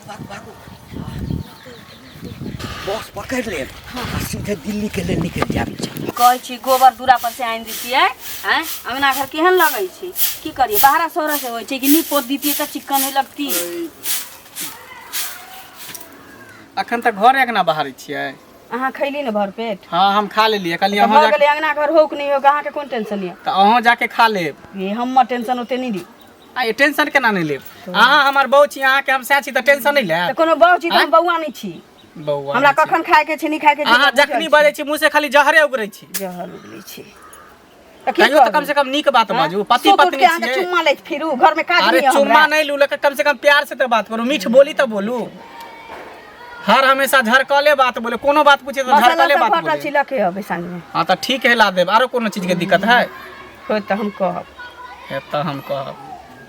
भागू भागू बस पकड़ि लेब आ सीधे दिल्ली के लेल निकलि जायब। कहै छी गोबर दूरा पर से आनि दितियै। आँय, अंगना घर केहन लगै छै? की करियै, बाहरा सोहरा से होइ छै कि नीप पोत दितियै तऽ चिक्कन होइ लगती। अखन तक घर अंगना बहारै छियै? अहाँ खैली ने भर पेट? हाँ, हम खा लेलियै। कहलियै तऽ अहाँ भऽ जा गेलै। अंगना घर होक नहि होक, अहाँके कोन टेंशन यऽ? तऽ अहूँ जाके खा लेब। ये हमर टेंशन ओते नहि ली। आ ये टेंशन केना नहि लेब? अहाँ हमर बहू छी, अहाँके हम सएह छी तऽ टेंशन नहि तऽ लेब? कोनो बहू छी तऽ हम बौआ नहि छी। बौआ हमरा नहि छी। कखन खायके छै, नहि खायके छै, अहाँ बुझल जखनी छी। बजै छी मुँह से खाली जहरे उगरै छी। जहर उगलै छी तऽ की कहियो तऽ करू? कम से कम नीक बात आँय? बाजू। पति सुति उठि पत्नी के अहाँके छियै। चुम्मा लैत फिरू, घरमे काज अरे नहि यऽ चुम्मा हमरा? नहि लू, लेकिन कम से कम प्यार से तऽ बात करू, मीठ बोली तऽ बोलू। हर हमेशा झरकले बात बोले, कोनो बात पूछे तऽ मसाला झरकले सब बात घटल बोले। छी, लऽ के अबै साँझमे। हाँ तऽ ठीक है, ला देब। आरो कोनो चीज के दिक्कत है? होत तऽ हम कहब। हे तऽ हम कहब।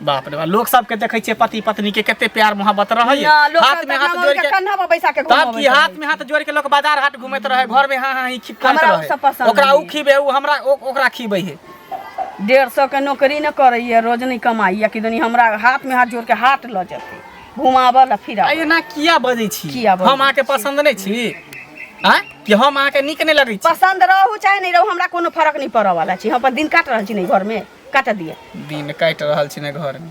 बाप रे बाप, लोक सबके देखै छियै पति पत्नी के कते प्यार मोहब्बत रहै। ना, लोक हाथ सब में तऽ हाथ हमरा जोड़ के के कन्हा पर बैसा के तब घुमबै की हाथ में हाथ जोड़ के लोक बाजार हाट घूमैत रहे, घर में हाँ हाँ ही खिप करैत हमरा उ रहे। सब पसंद ओकरा उ नहीं। खिबे, उ हमरा ओकरा खिबै है। 150 के नौकरी न करैया, रोज नहीं कमाइया कि दुनी हमरा हाथ में हाथ जोड़ के हाट लऽ जेतै घुमाबऽ ला फिरा। आ एना किया बजै छी? किया बजै हम अहाँके पसंद नहि छी? आँय, कि हम अहाँके नीक नहि लगै छी? पसंद रहू चाहे नहीं रहू, हमरा कोनो फर्क नहीं पड़ऽ वाला छी। हम अपन दिन काटि रहल छी ने, घर में काटऽ दिअ। दिन काटि रहल छी ने घरमे,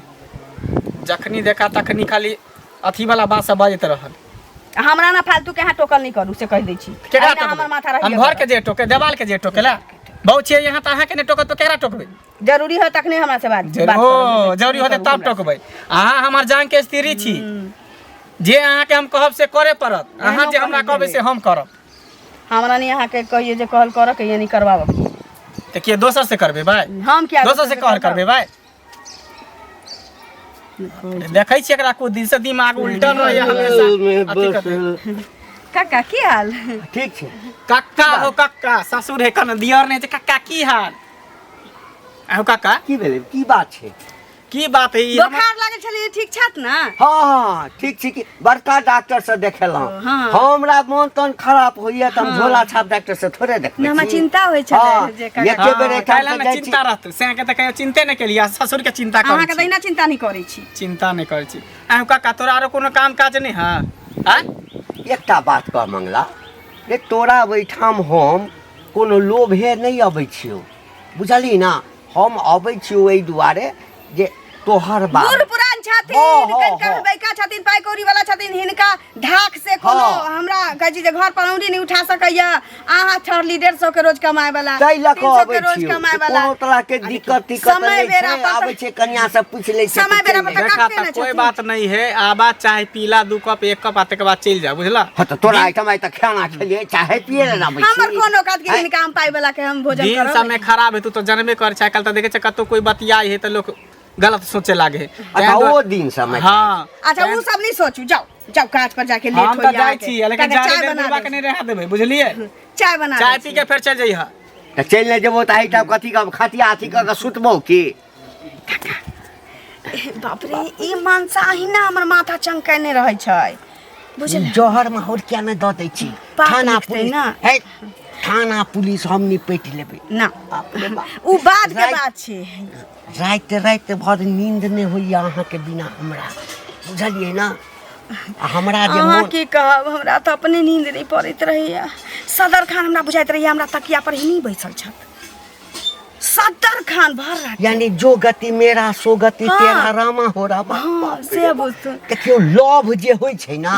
जखनी देखा तखनी खाली अथी वाला बात सब बजैत रहल। आ हमरा ना फालतू के अहाँ टोकल नहीं करू, से कहि दै छी। केकरा अहिना हमर टोकबै? माथा रहिए हम घर के जे टोके, देवाल के जे टोकेला बहु छियै यहाँ तऽ अहाँके नहि टोकत तऽ केकरा टोकबै? जरूरी हो तखने हमरा से बात बात ओ करब, नहीं जरूरी होतै करू तब हमरा से। टोकबै। अहाँ हमर जान के स्त्री छी, जे अहाँके हम कहब से करे पड़त। अहाँ जे हमरा कहबै से हम करब। हमरा नहीं अहाँके कहिए जे कहल करऽ के यानी करवाबऽ। तऽ किए दोसर से करबै भाय? हम किया दोसर से कहल करबै भाय? देखै छियै एकरा कुछ दिन से दिमाग उल्टल रहैया हमेशा। अथी करतै। काका, की हाल? ठीक छै। कक्का हो कक्का, ससुर है कन दियर नहि छै। कक्का, की हाल? आहो कक्का। की भेलै? की बात छै? की बात है ई बोखार लागल छलै, ठीक छथि ने? हाँ, ठीक छी। कि बड़का डॉक्टर से देखेलहुँ। हमरा मन तन खराब होइया तऽ हम झोला छाप डॉक्टर से थोड़े देखबै नहि, हमरा छी। चिंता होइ छलै जे काका- एके बेर एहिठाम काल्हि से ने जाइ छी। चिंता रहतै से के तऽ कहियो चिंते नहि केलियै, ससुर के चिंता करै अहाँके छी। तहिना चिंता नहि करै छी। चिंता नहि करै छी। आहो काका, तोरा आरो कोनो काम काज नहि है? आँय? एकटा बात कह मंगला रे, तोरा ओहिठाम हम कोनो लोभे नहि अबै छियौ, बुझलही ना? हम अबै छियौ एहि दुआरे जे तोहर बाप बूढ़ पुरान छथिन, हाँ, कनिका बैका छथिन, पाइ कौड़ी वाला छथिन, हिनका धाक से कोनो हमरा कहै छी जे घर पर औंडी नहि उठा सकैया। अहाँ ठहरली 150 के रोज कमाए वाला, ताहि लऽ कऽ 300 अबै के रोज छियौ कमाए वाला। कोनो तरह के दिक्कत तिक्कत समय नहि बेरा छै। पर तऽ- आबै छै कनिया सब पूछि लै छै समय तऽ बेरा चलि पर जाइ तऽ देखा काटते तऽ ने कोई छथिन। बात नहीं है, आबा चाहे पीला दू कप एक कप आ तकर बाद चलि जा, बुझला? हँ तऽ तोरा एहिठाम आइ तऽ खाना खेलियै, चाहे पियै लए ने आबै छी। हमर कोनो काज के हिनका हम पाइ वाला के हम भोजन दिन करब। समय खराब है, तू तो जनबे कर छै। आइ काल्हि तऽ देखै छै कतौ कोई बतियाइ है तऽ लोक गलत सोचे लागे है। अच्छा तें ओ दिन समय हाँ। अच्छा, उ सब नहीं सोचू, जाओ जाओ, काज पर जाके लेट हम हो तऽ जाइ छी, लेकिन चाय जाड़े देर बना बुढ़बा के दै नहि रहा देबै, बुझलियै? छी। चाय बना चाय दै पी छी। के फेर चलि जइह। तऽ चलि नहि जेबो तऽ एहिठाम कथी के खटिया अथी कऽ कऽ सुतबौ की? बाप रे, ई मनसा अहिना हमर माथा चमकेने रहै छै, बुझल? जहर माहौर किया नहि दऽ दै छी? पाप थाना लिखतै पुलिस ना। है, थाना पुलिस हम निपटि लेबै ना। बाप रे बाप। उ बाद के राति- बात छै। राति राति भर नींद नहि होइया अहाँके बिना हमरा, बुझलियै ना? आ हमरा जे अहाँ मोन की कहब, हमरा तऽ अपने नींद नहि पड़ैत रहैया। सदर खान हमरा बुझाइत रहैया हमरा तकिया पर ही बैसल छथि सदर खान भर राति। यानी जो गति मेरा सो गति तेरा रामा हो रामा। हाँ, बाप रे से बाप। बुझतु। देखियौ, लव जे होइ छै ना,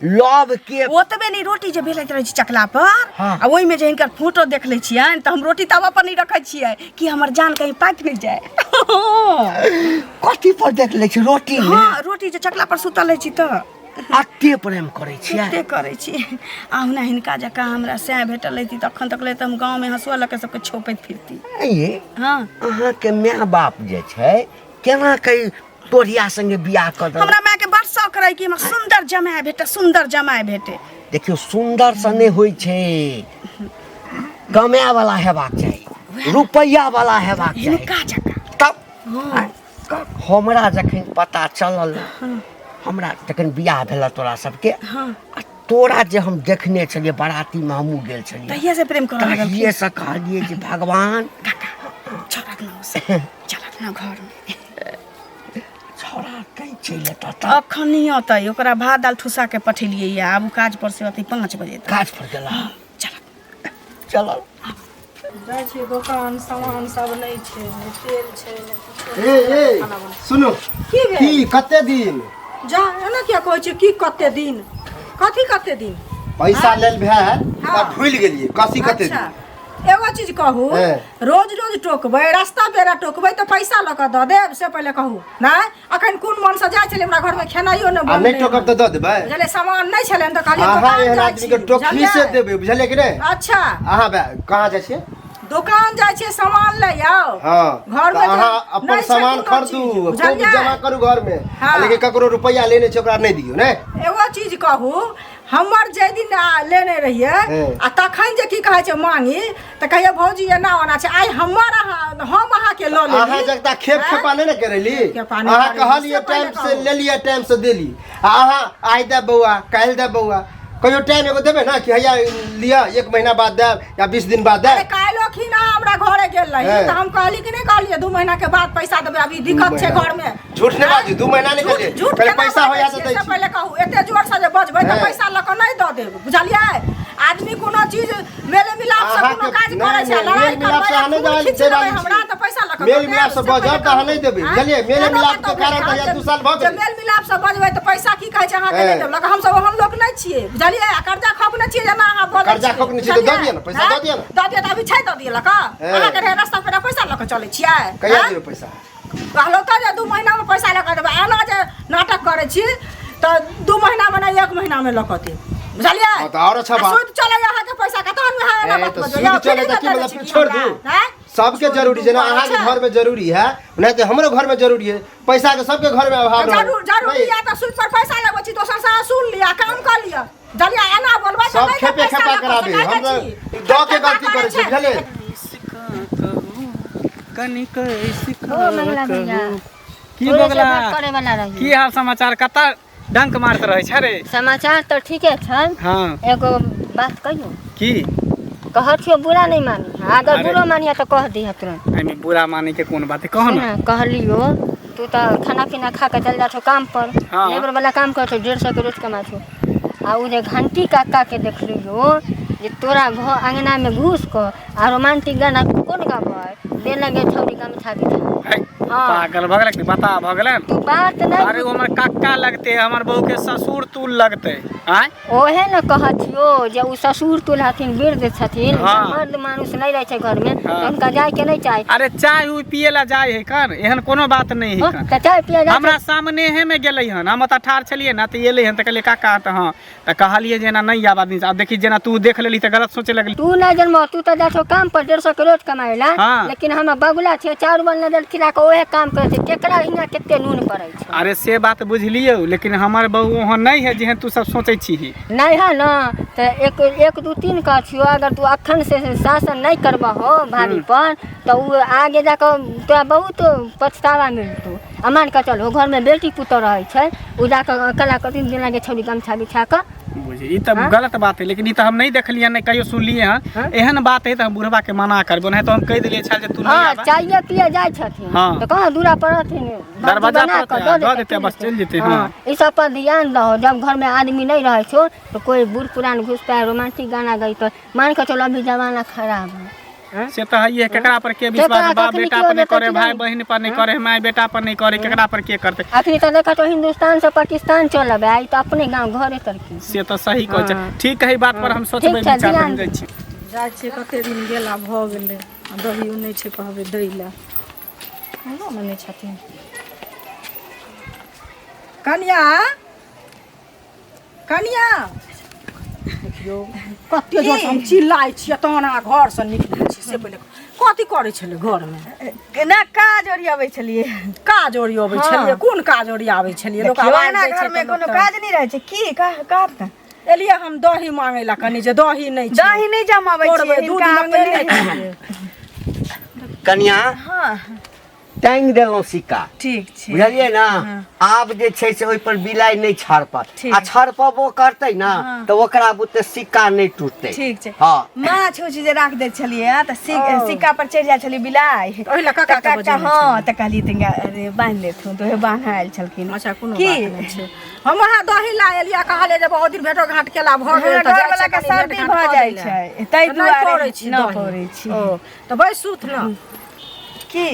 लव के ओतबे नहि, रोटी जे बेलैत रहै छै चकला पर आ ओहिमे जे हिनकर फोटो देख लै छियनि तऽ हम रोटी तवा पर नहि रखै छियै कि हमर जान कहीं पाकि नहि जाय। कथी पर देख लै छी रोटी मे? हँ, रोटी जे चकला पर सुतल रहै छी तऽ। अते प्रेम करै छियै? कते करै छी। अहुना हिनका जकाँ हमरा सएह भेटल रहिती तऽ अखन तक ले तऽ हम गाँवमे हँसुआ लऽ कऽ सबके छोपैत फिरती। ये हँ। अहाँके माय बाप जे छै केना के तोरिया संगे बियाह कऽ देलक? हमरा मायके बड़ शौक रहै कि हमरा सुन्दर जमाय भेटे, सुन्दर जमाय भेटे। देखियौ, सुन्दर से नहि होइ छै, कमाए वाला हेबाक चाही, रुपैआ वाला हेबाक चाही। हिनका जकाँ। तब हमरा जखन पता चलल, हमरा जखन बियाह भेल तोरा सबके आ तोरा जे हम देखने छलियै बरातीमे, हमहूँ गेल छलियै। तहिया से प्रेम करऽ लगलखिन। तहिये से कहलियै जे भगवान। काका, छोड़त ना उसे, चलत ना घरमे। छौड़ा कहीं चलि एतऽ तऽ अखन नहि अतै ओकरा भात दालि ठुसा के पठेलियै या आब ओ काज पर से अतै 5 बजे तक काज पर गेला चल चल जाइ छियै दोकान सामान सब नहि छै नहि तेल छै नहि किछो ए ए सुनू की भेल की कते दिन जा एना किया कहै छियै की कते दिन कथी कते दिन पैसा लेल भेल हाँ। तऽ भूलि गेलियै कथी कते अच्छा दिन एगो चीज कहू हैं। रोज रोज टोकबै रास्ता बेरा टोकबै तऽ पैसा लऽ कऽ दऽ देब से पहिले कहू नहि अखन कोन मनसँ जाइ छलै हमरा घरमे खेनाइयो नहि आ नहि बनलै टोकब तऽ दऽ देबै बुझलियै सामान नहि छलै तऽ कहलियै अहाँ दोकान एहन जाइ आदमी के छी टोकनी से बुझलियै? देबै बुझलियै कि नहि अच्छा अहाँ कहाँ जाइ छियै दोकान जाइ छियै सामान ले आउ हाँ घर तऽ में अहाँ अपन नहि छै सामान कोनो खरीदू चीज, खूब बुझलियै? जमा करू घर में हाँ। लेकिन ककरो रुपैआ लेने छै ओकरा नहि दियौ ने एगो चीज कहू हमर जाहि दिन लेने रहियै हँ। आ तखन जे की कहै छै मांगी तऽ कहियै भौजी एना ओना छै आइ हमर अहाँ हम अहाँके लऽ अहाँ लेली जगता खेप आँय? खेपा नहि ने करेली खेपा नहि अहाँ करेली, कहलियै से पहिले टाइम से कहू। लेलियै टाइम से देली आ अहाँ आइ दे बौआ काल्हि दे बौआ कहियो टाइम एगो देबै ने कि हैया लिअ एक महीना बाद देब या 20 दिन बाद अरे देब काल्हि खिना हमरा घरे गेल रही हँ। तऽ हम कहली कि नहि कहलियै 2 महीना के बाद पैसा देबै अभी दिक्कत छै महीना। घर में झूठ नहि बाजू 2 महीना नहि झूठ कहलियै झूठ पहिले केना पैसा होया बाजै तऽ छियै दै से छी पहिले कहू एते जोर से जे बजबै तऽ हँ। पैसा लऽ कऽ नहि दऽ देब बुझलियै आदमी कोनो चीज मेल मिलाप से अहाँके कोनो काज नहि, करै छै नहि, लड़ाई मेल मिलाप से करबै अहाँ नहि खून जाय- खींच जाय लेबै वाली हमरा छी। तऽ पैसा लऽ कऽ मेल दऽ मिलाप देब, से से पहिले बजब तऽ अहाँ नहि कहू। देबै, आँय? बुझलियै? मेल एना मिलाप के कतौ कारण तऽ भेल? हैया 2 साल भऽ जे गेलै। मेल मिलाप से बजबै तऽ पैसा की कहै छै अहाँके नहि हँ। देब लऽ कऽ हमसब ओहन लोक नहि छियै बुझलियै आ कर्जा खौक नहि छियै जेना अहाँ बजै कर्जा छियै, खौक नहि छियै तऽ दऽ बुझलियै? दिअ ने, पैसा दऽ दिअ ने। दऽ दिअ तऽ अभी छै दऽ दिअ लऽ कऽ हँ। अहाँके रहै रास्ता पेरा पैसा लऽ कऽ चलै छियै कहिया आँय? देबै पैसा कहलहुँ तऽ जे 2 महीनामे पैसा लऽ कऽ देबै एना जे नाटक करै छी तऽ 2 महीनामे नहि 1 महीनामे लऽ कऽ देब बुझलियै हाँ, तऽ आओर अच्छा आ बात। सूद चलैए अहाँके पैसा के तहन अहाँ एना ए, बात तऽ बजबै सूद चले तऽ की मतलब छोड़ दू सबके जरूरी छै ने अहाँके घर में जरूरी है नहीं तऽ हमरो घर में जरूरी है पैसा के सबके घर में अभाव रहल। जरूर जरूरी नहीं, है तऽ सूद पर पैसा लगबै छी दोसर से असूल लिअ काम कऽ लिअ बुझलियै एना बोलबै तऽ सब नहि खेपे पैसा खेपा लऽ कऽ कराबे सकै हम छी। तऽ दऽ के गलती करै छी बुझलियै कनिक ओ मंगला भैया की तोरे से बगला बात करे वाला रही की हाल समाचार कतऽ डंक मारत रहै छै रे समाचार तऽ ठीके छै हाँ एगो बात कहियो की कहै छियो बुरा नहीं मानी अगर अरे। बुरो मानिया तऽ कह दिह तुरंत एहिमे बुरा माने के कोन बात है कहो ना सुन, कहलियो तू तऽ खाना पीना खा के चल जा छो काम पर हाँ। लेबर वाला काम कर छो 150 के रोज कमा छो आ उ जे घंटी काका के देखलियो जे तोरा घर अंगना में घुस कऽ आ रोमांटिक गाना कोन गाबै दे लगे छौरी गमछा बिछा है, हाँ। पागल भऽ गेलै कि बता भऽ गेलै तू बात नहीं अरे ओ हमर काका लगते हमर बहू के ससुर तुल लगते आँय ओहे ने कहै छियो जे उ ससुर तुल हथिन वृद्ध छथिन हाँ। मर्द मानुस नहीं रहै छै घर में हाँ। तऽ हुनका जाय के नहीं चाही अरे चाय उय पिए ला जाय है कन एहन कोनो बात नहीं है हो, कन तऽ चाय पिए जाइ हमरा सामने हे में गेलै हन हम ओतऽ ठाढ़ छलियै ने तऽ एलै हन तऽ कहलियै काका तऽ हँ तऽ कहलियै जे एना नहि आब आदमी आब देखी जेना तू देख लेली तऽ गलत सोचे लगली तू नहीं जन्म तू तो जाइ छौ काम पर 150 के रोज कमाए ला हाँ। लेकिन हम बगुला छियै चारू बल नजर खिला के ओहे काम करै छै केकरा हियाँ कते नून पड़ै छै अरे से बात बुझलियौ लेकिन हमर बहू ओहन नहीं है जेहन तू सब सोचै छीही नहीं है ना तऽ 1 1 2 3 कह छियो अगर तू अखन से शासन नहीं करबहो भाभी पर तऽ उ आगे जाकऽ तोरा बहुत पछतावा मिलतौ आ मान कऽ चल घर में बेटी पुतोह रहै छै उ जाकऽ कला करथिन जेना के छौरी गमछा बिछा कऽ बुझी ई तऽ गलत बात है लेकिन ई तऽ हम नहीं देखलियै नहीं कहियो सुनलियै हन हाँ? एहन बात है तऽ हम बुढ़वा के मना करबो नहीं तो हम कहि देलियै छल जे तू नहीं हाँ आबा चाय पिए जाइ छथिन हाँ। तऽ कहाँ दूरा पर रहथिन दरवाजा बना पर कऽ दऽ दऽ देतै, देतै, पी बस लेतै। चलि जेतै, हाँ हाँ। ई सब पर ध्यान दहो जब घर में आदमी नहीं रहै छौ तो कोई बूढ़ पुरान घुसता है रोमांटिक गाना गई तो मान के चलो अभी जमाना खराब है हाँ? से तऽ है केकरा पर के विश्वास केकरा बाप कखनी बेटा केओ पर नहीं देखै करे छै भाई नहि। बहन पर नहीं करे माय बेटा पर नहीं करे केकरा पर के करते अखनी तऽ देखा तो हिंदुस्तान से पाकिस्तान चलब आई तऽ अपने गाँव घरे तरकी से तऽ सही कहै छै हाँ। ठीक है बात पर हम सोचबै ठीक छै, विचार ध्यान हम जाइ छी जाइ छियै कते दिन गेला भऽ गेलै आ दहियो नहि छै कहबै दै लए अंगनामे नहि छथिन कनिया कनिया देखियौ कते जोर से हम चिल्लाइ छियै तहन अहाँ घरसँ निकलै छी से पहिले कथी करै छलै घरमे केना काज ओरियाबै छलियै काज ओरियाबै हाँ। छलियै कोन काज ओरियाबै छलियै लोक देखियौ, आवाज अंगना दै छै घरमे तऽ कोनो लोक तऽ- काज नहि रहै छै की कह कह ने एलियै हम दही मांगै लए कनि जे दही नहि छै दही नहि जमाबै तोड़बै छियै दूध हिनका मंगेने अपने छियै कनिया हाँ टांगि देलहुँ सिक्का। ठीक छै। बुझलियै ने? आब जे छै से ओहिपर बिलाइ नहि छड़पत। ठीक। आ छड़पबो करतै ने तऽ ओकरा बुते सिक्का नहि टूटतै। ठीक छै। हँ। माछ उछ जे राख दै छलियै तऽ सिक्का पर चढ़ि जाइ छलियै बिलाइ। ओहि लए काका के तऽ बजेने। हँ, तऽ कहलियै तनिका अरे बान्हि लेथुन, तऽ ओहे बान्ह आयल छलखिन। अच्छा, कोनो की? बात नहि छै। हम वएह दही ला एलियै, कहलियै जे बहुत दिन भेटो घाट केला भऽ गेल। हमरा तऽ जाइ घरवला छै के कनि सर्दी भेट घाट भऽ कऽ जाइ दै लए। छै, ताहि तऽ नहि दुआरे पौरै छी नहि दही। पौरै छी। ओ तऽ बैसुथ ने। की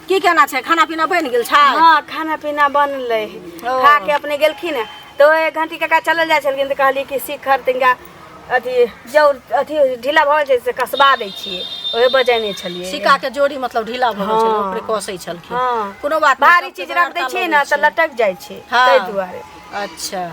की केना छै? खाना पीना बनि गेल छै? हँ, खाना पीना बनलै। ओ। खा के अपने गेलखिन हेँ, तऽ ओहि घंटी काका चलल जाइ छलखिन, तऽ कहलियै कि शिखर तनिका अथी जौर अथी ढीला भऽ गेल छै से कसबा दै छियै, ओहे बजेने छलियै। सिक्का के जोड़ी मतलब ढीला भऽ गेल छलै, हँ। ओकरे कसै छलखिन। हँ। कोनो बात नहि, भारी सबके चीज रख दै बेगरता छियै लगै ने तऽ छै। लटक जाइ छै। हँ। ताहि दुआरे। अच्छा,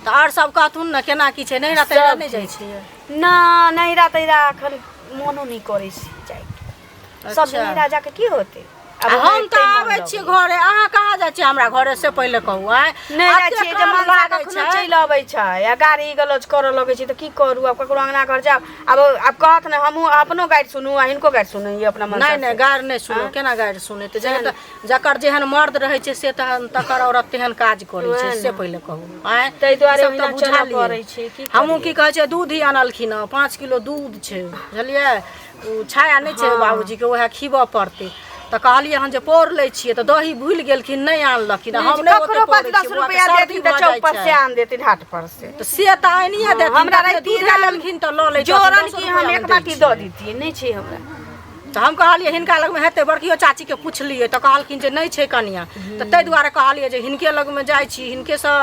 तऽ आओर सब कहथुन ने, केना की छै? नैहरा तैहरा नहि जाइ छियै? ना, नैहरा तैहरा एखन मोनो नहि करै छै जाइके। सब अच्छा। नैहरा जाके की होतै? आब आ हम एतै तऽ मन आबै छियै लगैए। घरे, अहाँ कहाँ जाइ छियै हमरा घरे से पहिले कहू। आँय, नहि जाइ एते छियै जे काम मनसा लागै कखनो छै। चलि अबै छै आ गाड़ी गलौज करऽ लगै छै, तऽ की करू? आब ककरो अङ्गना घर जायब? आब आब कहत ने, हमहूँ अपनो गारि सुनू आ हिनको गारि सुनू, ई अपना मनसा नहि नहि से। गारि नहि सुनू। केना गारि सुनेतै? जहन जकर जेहन मर्द रहै छै से तहन तकर औरत तेहन काज करै छै, से पहिले कहू। आँय, ताहि दुआरे ई सब तऽ ओहिना चलऽ बुझलियै। पड़ै छै, की हमहूँ की कहै छै, दूध ही अनलखिन हँ, 5 किलो दूध छै, बुझलियै? ओ छाया नहि छै बाबूजीके, उएह खीबऽ पड़तै। तऽ कहलियै हन जे पौर लै छियै, तऽ दही भूलि गेलखिन, नहि आनलखिन। हम नहि ओते ककरो पौरै 5 10 छियै, बौआके रुपया सर्दी देथिन तऽ भऽ चौक जाइ पर छै। से आन देथिन, हाट पर से। तऽ से तऽ आनिए देथिन। हमरा तखने रहितियै दूधे तऽ लेलखिन तऽ लऽ लैतथिन, जोरन 10 की रुपैआ हम मे एक दै बाटी छियै। दऽ दितियै, नहि छै हमरा। तऽ हम कहलियै हिनका लगमे हेतै, बड़कियो चाचीके पुछलियै तऽ कहलखिन जे नहि छै कनिया। तऽ ताहि दुआरे कहलियै जे हिनके लगमे जाइ छी, हिनकेसँ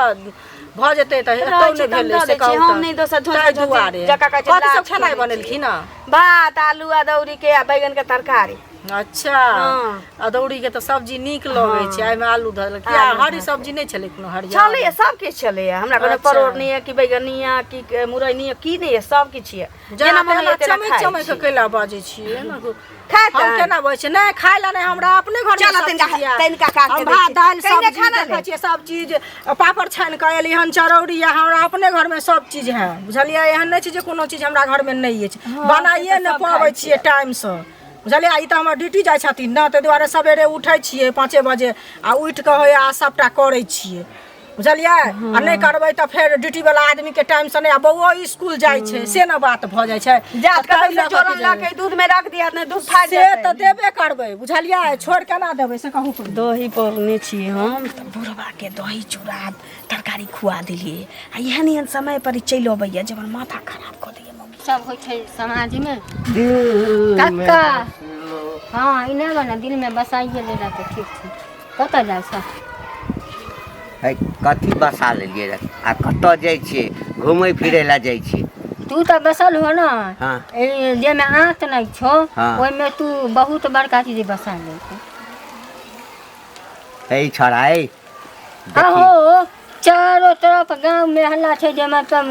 भऽ जेतै। तऽ रहै एतौ छी नहि तऽ हम भेलै दऽ से दै छियै, कहू। हम तऽ नहि दोसर झोंझा ताहि झोंझी दुआरे जकाँ कहै छै कथी सब लाज खेनाइ करै छी। बनेलखिन हँ? भात, आलू अदौरी के आ बैगन के तरकारी। अच्छा। हँ। अदौरी के तऽ सब्जी नीक लगै छै। एहिमे आलू धऽ किया? आलू हरी धऽ सब्जी नहि छलै कोनो हरियर? छलैया, सब किछु छलैया हमरा घर। अच्छा। परोड़ नहि यऽ कि बैगन नहि यऽ कि मुरई नहि यऽ, की नहि यऽ, सब किछु यऽ। जेना जेना मोन तेना होइया तेना चमकि खाइ चमकि छी। कऽ कैला बाजै छियै एना? खाय हम तहन। केना बजै छियै? नहि, खाय लए नहि, हमरा अपने घरमे चलऽ सब तनिका चीज यऽ। तनिका काट हम के दै भात छी। दालि कहिने सब्जी खाना देखै ले। छियै, सब चीज पापड़ छानि कऽ एली हन, चरौरी यऽ, हमरा अपने घरमे सब चीज है, बुझलियै? एहन नहि छै जे कोनो चीज हमरा घरमे नहि अछि। बनाइए से तऽ नहि सब पबै खाइ छियै टाइमसँ, बुझलियै? ई तऽ हमर ड्यूटी जाइ छथिन ने, ताहि दुआरे सवेरे उठै छियै 5 बजे आ उठि कऽ होइए आ सभटा करै छियै, बुझलियै? आ नहि करबै तऽ फेर ड्यूटी वाला आदमीके टाइमसँ नहि, आ बौओ इसकुल जाइ छै, से ने बात भऽ जाइ छै। जात तऽ ताहि कतौ से लऽ कऽ जोरन कि लऽ के दूध में रख दिया ने, दूध फाटि से जेतै। तऽ देबे करबै, बुझलियै? छोड़ि केना देबै से कहू पहिले। दही पौरने छियै हम तऽ बुढ़बाके दही चूड़ा तरकारी खुआ देलियै आ एहन एहन समय पर ई चलि अबैया जे हमर माथा खराब कऽ दैया मम्मी। सब होइ छै समाजमे। दिल में कक्का, हँ, ई नहि बना दिलमे बसाइए लेला तऽ ठीक छै। कतऽ जाइ छ? है, कथी बसा लेलियै रह आ कतऽ जाइ छियै? घुमै फिरै लए जाइ छियै। तू तऽ बसल हो ने। हँ। ए, जाहिमे आँत नहि छौ। हँ। ओहिमे तू बहुत बड़का चीज बसा लेलकै। हे छौड़ा, हे देखी। आहो, चारो तरफ गाँव में हल्ला छै जे मतलब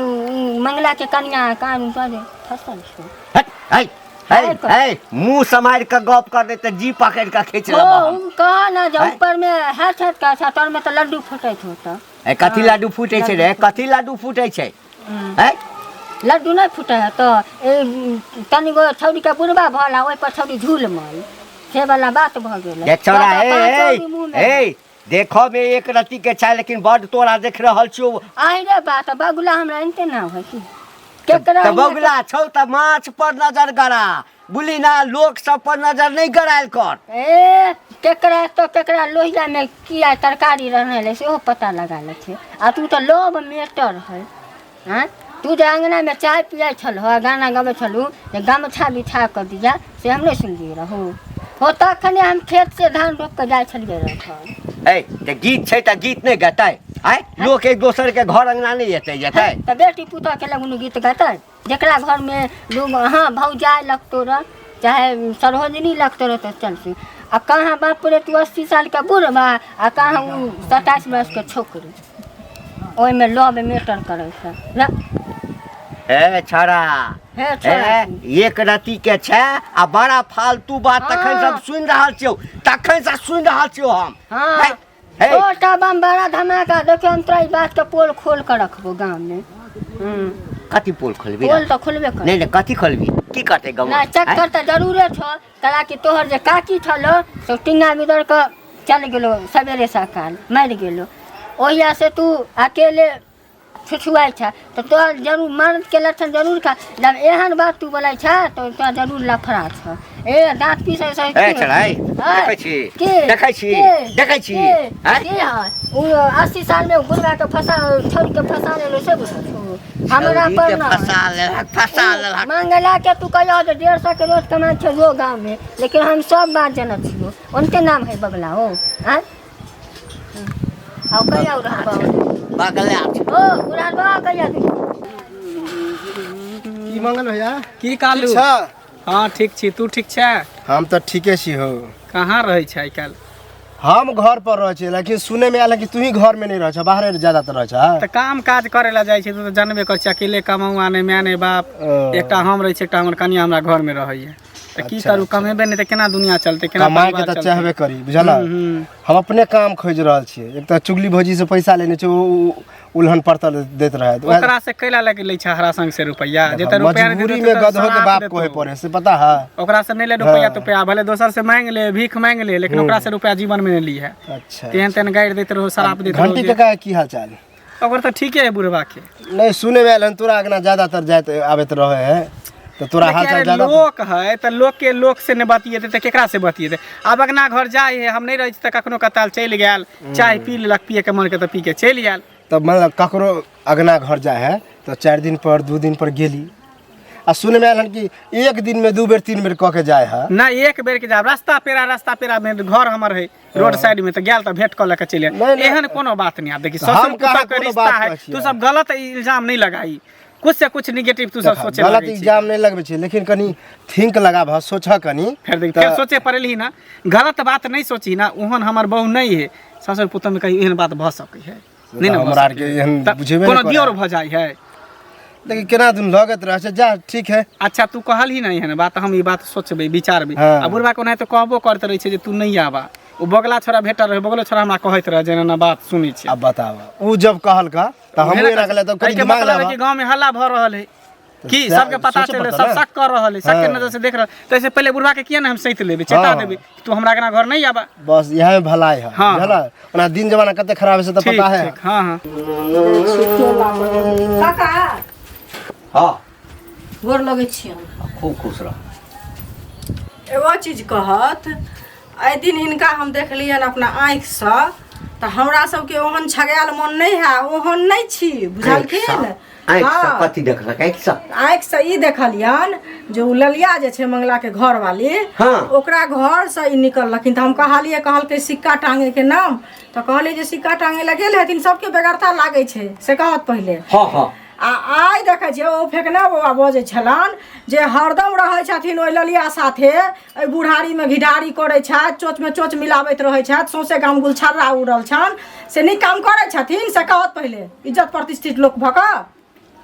मंगला के कनिया कान पर फसल छै। हट, है है है, मुँह सम्हारि कऽ गप कर, नहि तऽ जी पकड़ि कऽ खींच हो लेबऽ हम। उ कह ना जे हैं? ऊपर में है छत का अच्छा तर में तऽ लड्डू फूटैत होता। ए, कथी लड्डू फूटै छै रे? कथी लड्डू फूटै छै? है, लड्डू नहि फूटै है तऽ ए, तनिगो छौड़ी के बुढ़बा भल आ ओहि पर छौड़ी झूल मल से वाला बात भऽ गेलै। देख छौड़ा, तऽ ए पाँच ए औरी मुँह मे। ए, देखऽ मे एक रत्ती के छै, लेकिन बड तोरा देख रहल छियौ। आहि रे बात, बगुला हमरा एनते ना होइ की केकरा? तऽ बगुला छौ तऽ माछ पर नजर गड़ा, बुझली ना? लोक सब पर नजर नहि गड़ायल कर। ए, केकरा तो केकरा लोहिया में किया तरकारी रहने ले सेहो पता लगा लै छै आ तू तऽ लोभ मेटर है। आँय, तू जे अंगना में चाय पियै छलहो, गाना गबै छलहु जे गमछा बिछा कऽ दिया, से हम नहि सुनलियै रहू हो? तखने हम खेत से धान रोपि कऽ जाइ छलियै रहू। ए, तऽ गीत छै तऽ गीत नहि गेतै? आँय, लोक एक दोसर के घर अंगना नहि एतै जेतै? तऽ बेटी पुतोह के लगुन गीत गेतै, जकरा घरमे लोग हाँ भौजाइ लगतो रह, चाहे सरोजनी लगतो रह, तऽ चलतै। आ कहाँ बाप रे, तू 80 सालके बुढ़बा आ कहाँ उ 27 वर्षके छोकरी, ओहिमे लव मेटर करै छै। हे छौड़ा। हे छोड़ा। ए, एक रति के छै आ बड़ा फालतू बात तखन सब सुनि रहल छियौ, तखन से सुनि रहल छियौ हम। हँ। हे, हे। छोटा बम बड़ा धमाका। देखियौ, हम तोरा ई बातके पोल खोल कऽ रखबो गाँवमे। हूँ। कथी पोल खोलबी पोल तऽ खोलबे कर नहि नहि कथी खोलबी की करतै गाँव नहि चक्कर तऽ जरूरे छौ कला कि तोहर जे काकी छलो से टिंगा बिदर कऽ चल गेलो सवेरे सकाल मरि गेलो ओहिया से तू अकेले छुछुआइ छ तऽ तोहर जरूर मर्दके लक्षण जरूर खा जब एहन बात तू बोलै छ तऽ तोरा जरूर लफड़ा छ ए दाँत पीसै से ए चढ़ाइ देखै छी के देखै छी के? देखै छी के? आँय? के हय उ 80 साल में बुढ़वा के फंसा छोड़ के फंसा लेलो से बुझल छौ हमरा छौरी पर के ना फंसा लेलक फंसा लेलक मंगला के तू कहियो जे 150 के रोज कमाइ छै जो गाँव में लेकिन हम सब बात जनत छियो उनके नाम है बगला हो आँय आउ कहिया रहबा बगला छै। ओ बुढ़ा बा कहिया तू की मंगल भैया की कालू ठीक छ हाँ ठीक छी तू ठीक छै हम तऽ ठीके छी हो कहाँ रहै छै आइ काल्हि हम घर पर रहै छियै लेकिन सुनै मे आयल है कि तू ही घर में नहीं रहै छ बाहरे ज्यादातर रहै छ तऽ काम काज करे ला जाइ छै तू तऽ जानबे कर छै अकेले कमाउ नहि माय नहि बाप ओ। एकटा हम रहै छी एकटा हमर कनिया हमरा घर में रहैया तऽ की अच्छा, करू कमेबे नहि तऽ केना दुनिया चलतै केना कमाए के परिवार तऽ चलतै? चाहबे करी बुझल हम्म। हम अपने काम खोजि रहल छियै एक तऽ चुगली भौजी से पैसा लेने छै ओ उलहन पड़तल दैत रहै तऽ ओकरा से कैला लगे लै छै हरा संग से रुपैया जते रुपैया नहि मजबूरी देतौ में तऽ गधो के श्राप बाप देतौ। कोहे पड़े से पता है ओकरा से नहि ले रुपैया हाँ। तुपैया भले दोसर से मांग ले भीख मांग ले लेकिन ओकरा से रुपैया जीवन में नहीं ली है अच्छा तेहन तेहन गारि दैत रहो शराब दैत रहो घंटी जे- काका के की हाल चाल ओकर तऽ ठीके है बुढ़वा के नहीं सुने में आयल हन तोरा अगना ज्यादातर जाइत आबैत रहे है तऽ तोरा हाल चाल देखिए, ज्यादा लोक है तऽ लोक के लोक से नहि बतियेतै तऽ केकरा से बतियेतै आब अगना घर जाइ है हम नहि रहै छी तऽ कखनो कताल चलि गेल चाय पी लेलक पिए के मन के तऽ पी के चलि गेल तब मतलब ककरो अगना घर जाइ है तऽ 4 दिन पर 2 दिन पर गेली आ सुने में आयल हन कि एक दिन में 2 बेर 3 बेर कऽ के जाइ है ना एक बेर के जाब रास्ता पेरा में घर हमर है रोड साइड में तऽ गेल तऽ भेंट कऽ लऽ के चलि आयल नहीं, नहीं। एहन कोनो बात नहीं आब देखी हम ससुर कहाँ पुतोह के कोनो रिश्ता बात है कहै छियै? तू सब गलत इल्जाम नहीं लगाई कुछ से कुछ निगेटिव तू सब देखा, सोचे गलत लागै छी। इल्जाम नहीं लगबै छै लेकिन कनी थिंक लगाबह सोचह कनी फेर देख तऽ फेर सोचे पड़ल ही ना गलत बात नहीं सोची ना ओहन हमर बहू नहीं है ससुर पुतोह में कहीं एहन बात भऽ सकै है नहीं ना भऽ हमरा आरके सकै है। एहन तऽ बुझेबे कोनो नहि करै। दियोर भऽ जाइ है लेकिन केना दिन लगैत रहै छै जा ठीक है अच्छा तू कहल ही नहीं है ना बात हम ई बात सोचबै विचारबै हाँ। आ बुढ़बा के ओनाहिते कहबो करैत रहै छै जे तू नहीं आबा ओ बगला छोरा भेटल रहै बगलो छोरा हमरा कहैत रहै जे एना एना बात सुनै छै अब बताब उ जब कहलका तऽ हमहूँ एना कहलियै तऽ कनी एहिके दिमाग मतलब है लगाबह कि गाँव में हल्ला भऽ रहल है की सएह सबके पता सोचऽ चले पड़तौ सब ने। शक कर रहल है शक के हाँ। नजर से देख रहल तो ऐसे पहले बुढ़वा के किया ना हम सैत लेबै चेता हाँ। देबै कि तू हमरा अंगना घर नहीं आबा बस इएह में भलाई है हाँ। बुझल ओना दिन जमाना कते खराब है से तऽ ठीक पता है ठीक हाँ हाँ काका हाँ गोर लगै छी हम खूब खुश रह एगो चीज कहत एहि दिन हिनका हम देखलियनि अपना आँखिसँ तऽ हमरा सबके ओहन छगायल मन नहि है ओहन नहि छी बुझलखिन आँखिसँ हाँ। कथी देखलक आँखिसँ आँखिसँ ई देखलियनि जे ओ ललिया जे छै मंगलाके घरवाली हाँ। ओकरा घरसँ ई निकललखिन तऽ हम कहलियै कहलकै सिक्का टाँगेके नाम तऽ कहलियै जे सिक्का टाँगे लए गेल हेथिन सबके बेगरता लागै छै से कहत पहिले हाँ हाँ आ आइ देखै छियै ओ फेकना बौआ बजै छलनि जे हरदम रहै छथिन ओहि ललिया साथे एहि बुढ़ारीमे घिढारी करै छथि चोचमे चोच मिलाबैत रहै छथि सौंसे गाम गुलछर्रा उड़ल छनि से नीक काम करै छथिन से कहत पहिले इज्जत प्रतिष्ठित लोक भऽ कऽ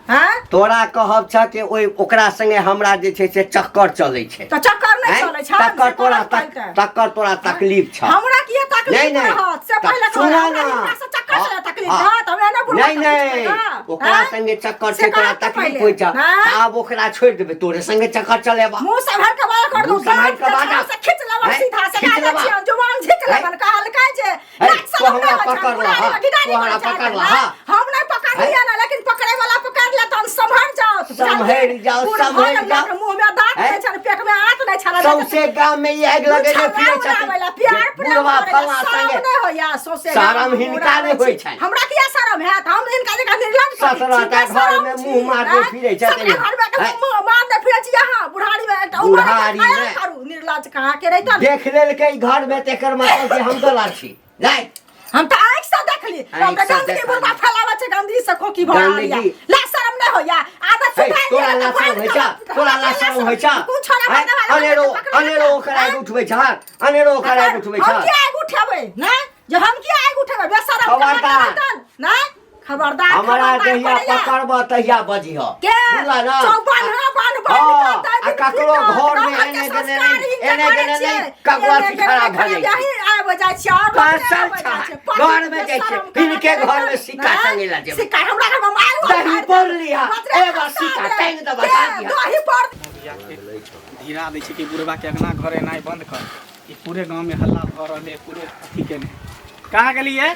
आँय तोरा कहब छ कि ओहि ओकरा संगे हमरा जे छै से चक्कर चलै छै तऽ चक्कर नहि आँय? चलै छनि तकर से तोरा कहत पहिले। तकर तोरा तकलीफ छ हमरा किया नहीं, तकलीफ नहीं। रहत से तऽ पहिले कहू, सुनऽ हमरा ना। हिनका से चक्कर हाँ, से तकलीफ हाँ। रहत हमरा नहि बुढ़वा नहीं के नहीं पूछबै ना। ओकरा आँय? संगे चक्कर से छै तोरा कहत तऽ तकलीफ पहिले। होइ छ आँय? आब ओकरा छोड़ि देबै तोरे संगे चक्कर चलेबा मुंह सम्हार के बाहर कर दू मुँह सम्हारि के दाँत बाहर। के से खींच लेबन हैं? सीधा से खींच कह लेबा। छियन जुबान झीक हैं? लेबन कहलकै जे हैं? लाज तू शरम हमरा नहि होइ छनि, पकड़ ला, बुढ़ारी हाँ। में गिटारी तू हमरा करै छनि, पकड़ ला, हैं? हाँ। हम नहीं पकड़लियै ना लेकिन पकड़े वाला पकड़ ले तहन सम्हर जाओ सम्हरि जाओ, सम्हरि जाओ। मुंह में दांत हैं? नहीं छनि पेट में आंत नहीं छनि सौंसे गाम में ई आगि लगेने फिरै छथिन प्यार प्रेम बुढ़वा करै ला फल्लाँ शरम संगे नहि होइया सौंसे गाम शरम में हिनका नहि उड़ाबै होइ छी। छनि। हमरा किया शरम हैत हम हिनका जकाँ निर्लज्ज थोड़ी ससुरा छी, टा बेशरम घर में छी, मुँह मारने आँय? फिरै छथिन। ससुरा घर में के आँय? मुँह मारने फिरै छी अहाँ बुढ़ारी में एकटा उमर के बुढ़ारी ख्याल में। करू निर्लज्ज कहाँ के रहितन देख लेलकै घर में तेकर मतलब कि हम गलत छी नहि हम तऽ आँखि से देखली हम तऽ आँखि से गंदगी देखली। बुढ़बा फैलाबै छै गंदगी से खोखी भऽ रहल गंदगी। ला शरम नहि होइया आदत हे, सुधारि तोरा लिअ, ला तऽ शरम होइ छह बंद तोरा ला शरम होइ छह कोन छोड़ा हैं? बंद वाला अनेरो पकड़ अनेरो ओकर आगि उठबै छह अनेरो ओकर आगि उठबै हम छह किया आगि उठेबै नहि जे हम किया आगि उठेबै बेशरम खबरदार। कहाँ के रहतन? नहि खबरदार हमरा खबरदार जहिया पड़ैया। पकड़ब तहिया बजिह के बुझला ना चौबन बान्ह पढ़ल हाँ, लिखल ताहि आ दिन ककरो पीटत। घर में गाँव घरके एने गेने संस्कार नहि, हिनके एने करै गेने छियै। नहि, ककरो एने अथी गेने खराब भऽ नहि, जाइ छै। यही आबि जाइ छियै, आओर लोक नहि कसल आबि जाइ छै, छै। पति घर में के जाइ छै, शरम करऽ हिनके के घर में सिक्का नहि? टंगेला जेबै। सिक्का हमरा घर में माय दही पौर लिहा, एगो सिक्का टांगि देबऽ, खा लिहा। दही पौर धीरा दै छै कि बुढ़बा के अंगना घर एनाइ बंद कर ई पूरे गांव में हल्ला भऽ रहल है पूरे अथी केने कहाँ गेलियै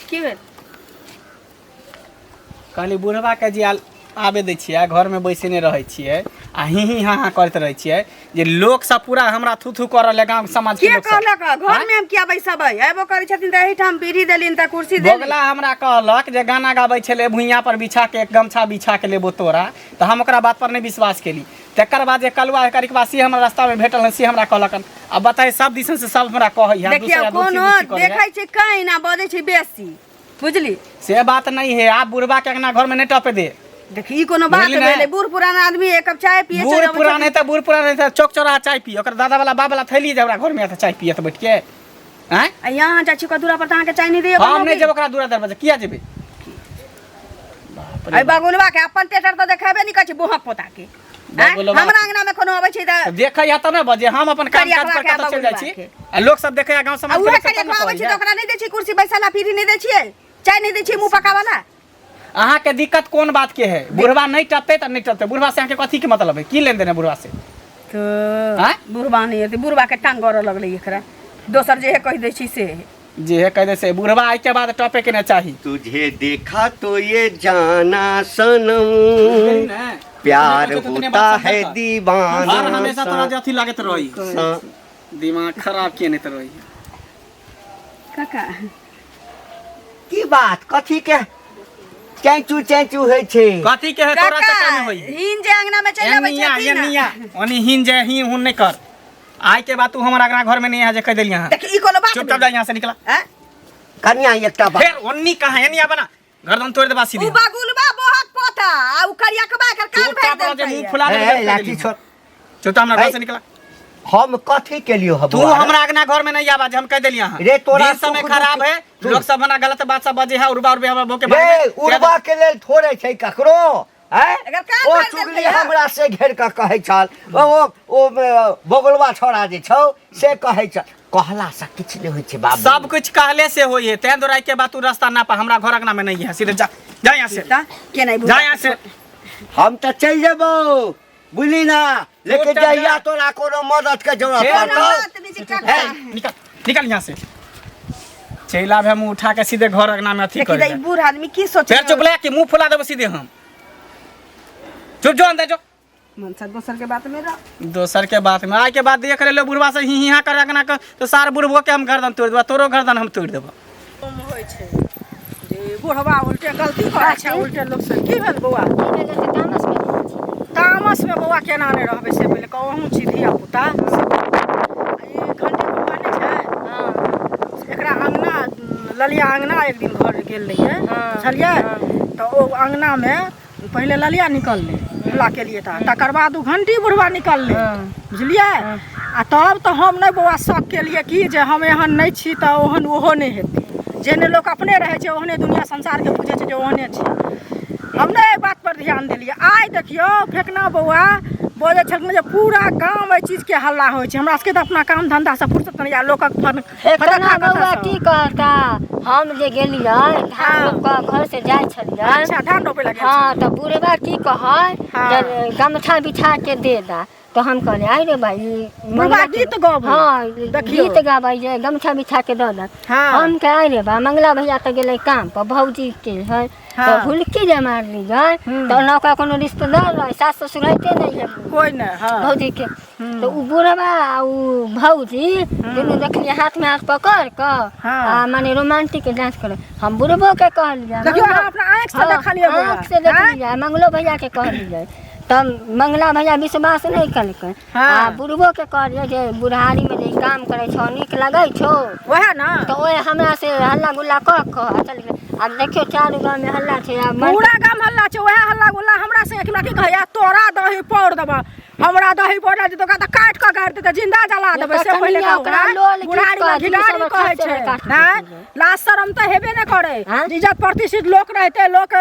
की भेल कहली बुढ़बा के जे आबे दै छियै घरमे बैसेने रहै छियै आ ही ही हाँ हाँ करैत रहै छियै जे लोक सब पूरा हमरा थू थू कर रहल है गाँव समाज के के लोक सब। कहलक घर में हम किया बैसबै अयबो करै छथिन तऽ एहिठाम बीड़ी देलिन तऽ कुर्सी देलिन बोगला हमरा कहलक जे गाना गाबै छलै भुइयाँ पर बिछा के एक गमछा बिछा के लेबो तोरा तऽ हम ओकरा बात पर नहि विश्वास केली तकर बाद जे कलुआ है करिकबा से हमरा रास्ता में भेटल हन से हमरा कहलक हन। आ बताए सब दिसन से सब हमरा कहै है देखियौ दूसरा कोनो दोषी दोषी करै है। देखै छै कहीं ना बजै छै बेसी बुझली से बात नहीं है आप बुढ़बा के अंगना घर में नहीं टपे दे देखी ई कोनो बात बुझली ने? भेलै बूढ़ पुराना आदमी एक कप चाय पिए बूढ़ चलि अबै पुरान है तऽ बूढ़ पुरान है तऽ चौक चौराहा चाय पी ओकर दादा वाला बाप वाला थैली जे हमरा घर में आता चाय पिए तऽ बैठ के आँय आ यहाँ जाइ छी ओकरा दूरा पर तऽ अहाँके चाय नहि दैया हम नहीं जेब ओकरा दूरा दरवाजा किया जेबै अइ बगुलवा के अपन टेटर तऽ देखेबे नहि करै छै बोहक पोता के आँय? बगुलवा हमरा अंगना में कोनो अबै छै तऽ देखै है तब ने बजे हम अपन काम करिया काज पर के कतऽ चलि जाइ छी बगुलवा के। आ लोक सब देखै है गाँव आ समाज के उहे लोक सब तब करिया ने अबै छै कहैया। तऽ ओकरा नहि दै छियै कुर्सी बैसल पीढ़ी नहि दै छियै चाय नहि दै छियै मुँह पकावला अहाँके दिक्कत कोन बात के है बुढ़वा नहीं टपते तऽ नहीं टपते बुढ़वा से अहाँके कथी के मतलब है की लेन देन है बुढ़वा से तऽ आँय? बुढ़बा नहि हेतै बुढ़बा के टांग गड़ऽ लगलै एकरा दोसर जे कहि दै छी से जे है कह दे से बुढ़वा आइ के बाद टपे के ना चाही तुझे देखा तो ये जाना सनम प्यार होता है दीवाना हर हमेशा तोरा सा- जे अथी लागैत रही सा- दिमाग खराब के नहीं रही काका की बात कथी के चैचू चैचू होइ छै कथी के है तोरा काका चक्कर में होई हिन जे अंगना में चलि अबै एनिया छथिन एनिया ओनी हिन जे ही हुन नहीं कर आइ के बाद तू हमर अगना घर में नहीं आ जे कह देली यहाँ देख ई कोनो बात चुपचाप जा यहाँ से निकला आँय? कन्या एकटा बात फिर ओन्नी कहाँ एनिया बना गर्दन तोड़ देबा सीधे उ बगुलबा बोहक पोता आ उ करियकबा एकर कान भरि चुपचाप रह जे देलकै मुंह फुला ए, देबे लाठी छोड़ चुपचाप हमरा घर ए। से निकला हम कथी के लिए तू हमरा अगना घर में नहीं आवा जे हम कह देली यहाँ रे, तोरा दिन समय सुख खराब दुख- है सुन। लोग सब मना गलत बात सब बजे है उर्बा उर्बे हमरा भोके रे उड़बा के लेल थोड़े छै ककरो हैं एकर कान ओ भरि चुगली देलकै हँ। हमरा से घेर कऽ कहै छल ओ ओ ओ बगुलवा छोड़ा जे छौ से कहै छल कहला से किछु नहि होइ छै बाबू सब कुछ कहले से होई है तें दोराई के बाद तू रास्ता ना पा हमरा घर अंगना में नहीं है सीधे जा जा यहाँ से तऽ के नहि जा यहाँ से हम तऽ चलि जेबौ बुझली ना लेकिन चुपचाप जहिया जा। तोरा कोनो मदद के जरूरत हे, पड़तौ हे, निकल निकल यहाँ से चलि आब हम उठा के सीधे घर अंगना में अथी देखी कर तऽ ई बूढ़ आदमी की सोचे फेर चुप ले कि मुंह फुला देबो सीधे हम चुप जो अंदर जो मनसा दोसर के बात में रह दोसर के बात में आइ के बाद देख ले बुढ़वा से ही हिया कर अंगना के तो सार बुढ़बो के हम गर्दन तोड़ देबो तोरो गर्दन हम तोड़ देबो होइ छै जे बुढ़वा उल्टे गलती करै छै उल्टे लोक से की भेल बौआ की भेलै से तामस में रहै छी। तामसमे बौआ केना नहि रहबै से पहिले कहू अहूँ छी धिया पुता ई घंटी बौआ नहि छै हँ एकरा अङ्गना ललिया अङ्गना एक दिन घर गेल रहियै बुझलियै तऽ ओ अङ्गनामे पहिले ललिया निकललै हल्ला केलियै तऽ तकर बाद ओ घंटी बुढ़वा निकललै बुझलियै आ तब तऽ हम नहि बौआ शक केलियै कि जे हम एहन नहि छी तऽ ओहन ओहो नहि हेतै जेहने लोक अपने रहै छै ओहने दुनिया संसारके बुझै छै जे ओहने छै हम नहि एहि बात पर ध्यान देलियै आइ देखियौ फेकना बौआ बजै छलखिन जे पूरा गाम एहि चीजके हल्ला होइ छै हमरा सबके तऽ अपना काम धन्धासँ फुर्सत नहि यऽ लोकक फन फेकना फटक्का बौआ कतऽसँ की कहता हम जे गेलियै धान हँ। रोप कऽ घर से जाइ छलियै अच्छा धान रोपै लए गेल हँ तऽ बुढ़बा की कहै हँ। जे गमछा बिछा के दे दा तऽ हम कहलियै आइ रे भाई ई बुढ़बा मंगला के- गीत गबै। हँ देखियौ। गीत गाबै जे गमछा बिछा के दऽ दा हँ। हम कहे आइ रे बा मंगला भैया तऽ गेलै काम पर भौजी के है हँ। तऽ हुलकी जे मारली जाय तऽ ओना ओकरा कोनो रिश्तेदार रहै सास ससुर रहिते नहि है कोइ नहि हँ भौजी के तऽ उ बुढ़बा आ उ भौजी दुनू देखलियै हाथ में हाथ पकड़ कऽ हँ। आ माने रोमांटिक डांस करे हम बुढ़बो के कहलियै देखियौ, मंगलो- अहाँ अपना आँखि से हँ, देखलियै बौआ। आँखि से देखलियै मंगलो भैया के कहलियै तब मंगला भैया विश्वास नहि केलकै हँ। आ बुढ़बो के कहलियै जे बुढ़ारी में जे ई काम करै छौ नीक लगै छौ वएह ने तऽ ओहि हमरा से हल्ला गुल्ला कऽ कऽ आ चलि गेलै आब देखियौ चारू गाँवमे हल्ला छै आब पूरा गाम हल्ला छै वएह हल्ला गुल्ला हमरा से हमरा की कहैया तोरा दही पौर देबऽ हमरा दही पौड़ा देतै ओकरा तऽ काटि कऽ गाड़ि देतै जिंदा जला देबै से तऽ पहिले कनिया कहू ओकरा आँय? लोल घीच बुढ़ारी कऽ मे घिलारी सब कहै खस्से छै मे काटि आँय? देतै। लाज शरम तऽ हेबे नहि करै आँय? इज्जत प्रतिष्ठित लोक रहतै लोक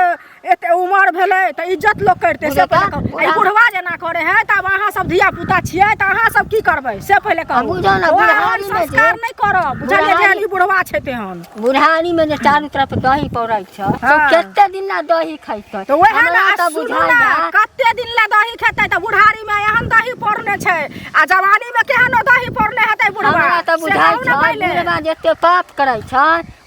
एते उमर भेलै तऽ इज्जत लोक करतै से पहिले कहू आ ई बुढ़वा जेना करे है तब अहाँ सब धिया पुता छियै तऽ अहाँ सब की करबै से पहिले कहू बुझौ ने, ओ अहाँ बुढ़ारी मे जे- संस्कार नहि करब बुझलियै बुढ़ारी- जेहन ई बुढ़वा छै तेहन बुढ़ारी में जे चारू तरफ दही पौड़ै छै हाँ। तो कते दिन ला दही खैतै तऽ वएह ने हमरा आ तऽ सुनू बुझाइ ने जा कते दिन ला दही खेतै तऽ बुढ़ारी मे एहन दही पौरने छै आ जवानी मे केहन ओ दही पौरने हेतै बुढ़वा हमरा तऽ से बुझाइ कहू ने छै पहिले बुढ़बा जते पाप करै छै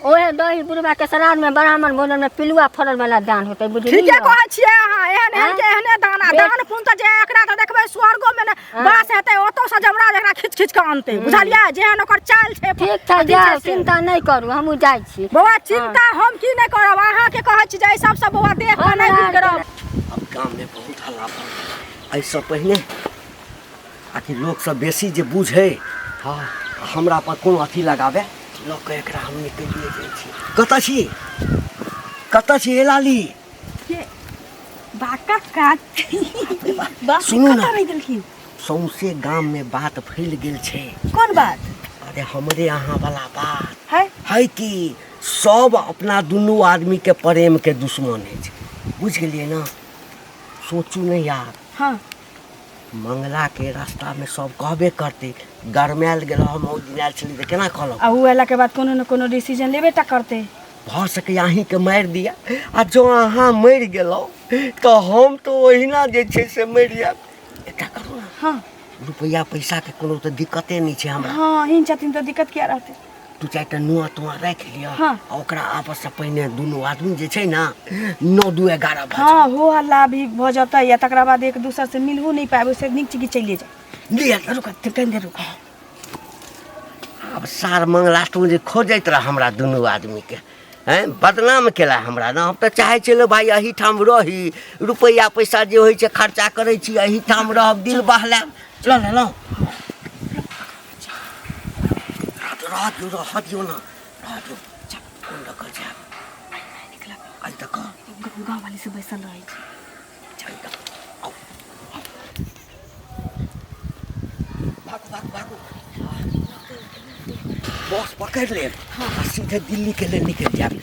ओहे दही बुढ़बा के श्राद्ध में ब्राह्मण भोजन में पिलुआ फड़ल वाला दान होतै बुझलियै ठीके कहै छियै अहाँ एहन एहन के एहने दान आ बेट- दान पुण्य तऽ जे एकरा तऽ देखबै स्वर्गो मे ने वास हेतै ओतौ से जमराज एकरा खींच खींच कऽ अनतै बुझलियै जेहन ओकर चाल छै ठीक छै अथी जाउ से। चिंता नहि करू हमहूँ जाइ छी बौआ चिंता हम की नहि करब अहाँके कहै छी जे एहि सबसँ बौआ देह पर नहि हमरा बिगड़ब अब गाममे बहुत हल्ला भऽ गेल एहिसँ पहिने आखिर लोकसभ बेसी जे बुझै हँ हमरा पर कोनो अथी लगाबै लऽ कऽ एकरा हम निकलिए जाइ छी कतऽ छी कतऽ छी हे लाली बाका काट बाप रे, सुनू ना। कतऽ रहि गेलखिन सौंसे गाममे बात फैल गेल छै कोन बात अरे हमरे अहाँ वाला बात है है कि सब अपना दुनू आदमीके प्रेमके दुश्मन अछि बुझि गेलियै ने सोचू नहि यार हाँ मंगलाके रास्तामे सब कहबे करतै गरमायल गेल हम ओहि दिन आयल छली तऽ केना कहलक आ उ अयलाके बाद कोनो ने कोनो डिसीजन लेबे टा करतै भऽ सकैए अहीँके मारि दिअ आ जँ अहाँ मरि गेलहुँ तऽ हम तऽ ओहिना जे छै से मरि जायब एकटा करू ने हाँ रुपैआ पैसाके कोनो तऽ दिक्कते नहि छै हमरा हाँ हिन छथिन तऽ दिक्कत किया रहतै दू चारिटा नुआ तुआ राखि लिअ हाँ। आ ओकरा आपससँ पहिने दुनू आदमी जे छै ने 9 2 11 भऽ हाँ हो हल्ला भी भऽ जेतै या तकरा बाद एक दोसर से मिलहु नहि पाबि से नीक छै कि चलिए जाउ लिअ रुक कनि देर रुक आब सार मंगला तू जे खोजैत रह हमरा दुनू आदमीके हैं बदनाम केला हमरा ने हम तऽ चाहै छलहुँ भाय एहिठाम रही रुपैआ पैसा जे होइ छै खर्चा करै छी एहिठाम रहब दिल बहलायब लऽ लेलहुँ रह दियौ रह दियौ ने रह दियौ कोन लऽ कऽ जायब आइ तक गाँव वाली से बैसल रहै छै भागू भागू भागू बस पकड़ि लेब आ सीधे दिल्लीके लेल निकलि जायब।